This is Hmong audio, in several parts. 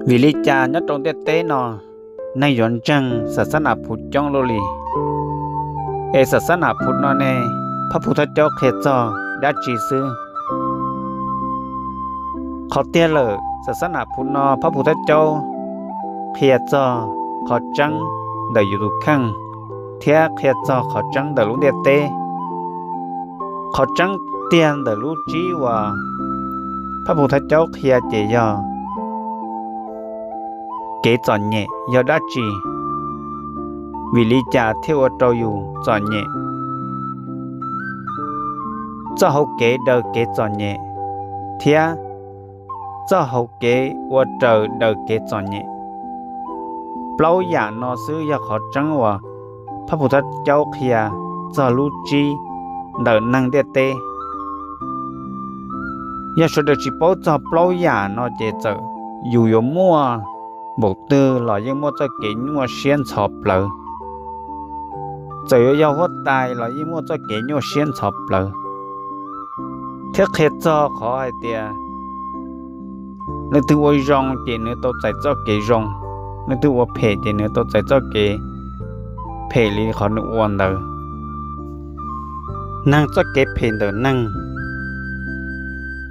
Vim li cas nyob rau ntiaj teb no neeg yuav ntseeg Xav Xab Nas Phuv coob luaj li? Es Xav Xab Nas Phuv no ne, Phab Phu Thaj Caub qhia txog dab tsi xwb? Qhov tiag lawm, Xav Xab Nas Phuv no Phab Phu Thaj Caub qhia txog qhov tseeb ntawm yus tus kheej, thiab qhia txog qhov tseeb ntawm lub ntiaj teb. Qhov tseeb tiag ntawm lub tsib uas Phab Phu Thaj Caub qhia ces yog kev txom nyem yog dab tsi, vim li cas thiaj ua rau yus txom nyem, txoj hau kev daws kev txom nyem, thiab txoj hau kev ua raws daws kev txom nyem. Plaub yam no xwb yog qhov tseeb uas Phab Phu Thaj Caub qhia txog lub tsib ntawm neeg ntiaj teb. Yog sawv daws tsis paub txog plaub yam no ces txawm yus yuav muaj npaum twg los yeej muaj txoj kev nyuaj siab ntxhov plawv. Txawm yuav yog huab tais los yeej muaj txoj kev nyuaj siab ntxhov plawv. Thiab qhia txog qhov hais tias leej twg ua zoo ces nws tau txais txoj kev zoo, leej twg ua phem ces nws tau txais txoj kev phem li qhov nws ua ntawd. Neeg txoj kev phem ntawm neeg,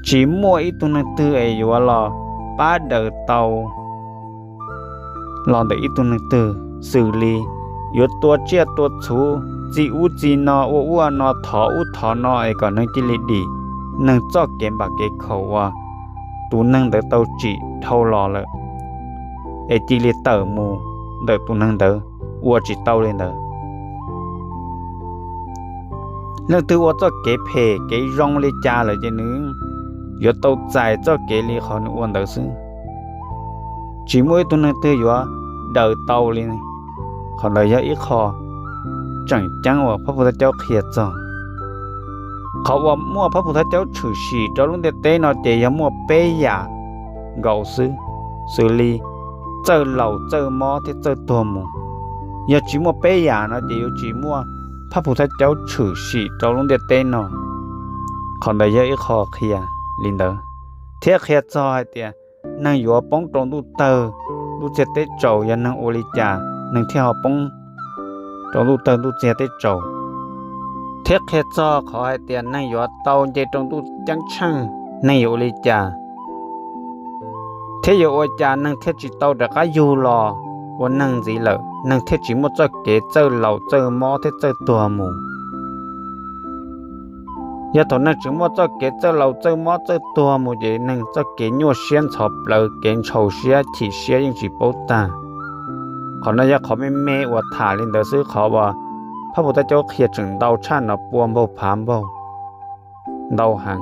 tsis muaj ib tug neeg twg es yuav los pab daws tau los ntawm ib tug neeg twg, xws li yuav tua tsiaj tua txhu, txi ub txi no, ua ub ua no, thov ub thov no es kom neeg cia li dim neeg txoj kev npam kev khaum uas tus neeg ntawd tau tsim dhau los lawm, es cia li tawm mus ntawm tus neeg ntawd, ua tsis tau li ntawd. Leej twg ua txoj kev phem kev zoo li cas lawm ces nws yuav tau txais txoj kev li qhov nws ua ntawd xwb. Tsis muaj ib tug neeg twg yuav daws tau li. Qhov ntawd yog ib qho tseem ceeb uas Phab Phu Thaj Caub qhia txog. Qhov uas muaj Phab Phu Thaj Caub tshwm sim rau lub ntiaj teb no ces yog muaj peb yam nkaus xwb, xws li txawj laus txawj mob thiab txawj tuag mus. Yog tsis muaj peb yam no ces yuav tsis muaj Phab Phu Thaj Caub tshwm sim rau lub ntiaj teb no. Qhov ntawd yog ib qho qhia li ntawd, thiab qhia txog hais tias neeg yuav poob rau ntuj tawg ntuj txiag teb tsaus, yog neeg ua li cas neeg thiaj ho poob rau ntuj tawg ntuj txiag teb tsaus, thiab qhia txog qhov hais tias neeg yuav tau nce rau ntuj ceeb tsheej, neeg yuav ua li cas, thiab yuav ua cas neeg thiaj tsis tau rov qab yug los ua neeg ntxiv lawm, neeg thiaj tsis muaj txoj kev txawj laus txawj mob thiab txawj tuag mus. Yog thaum neeg tseem muaj txoj kev txawj laus txawj mob txawj tuag mus ces neeg txoj kev nyuaj siab ntxhov plawv, kev ntshaus siab chim siab yeej tsis paub tag. Qhov no yog qhov me me uas tham li ntawd xwb, qhov uas Phab Phu Thaj Caub qhia tseem ntau tshaj no pua npaug phav npaug ntau heev.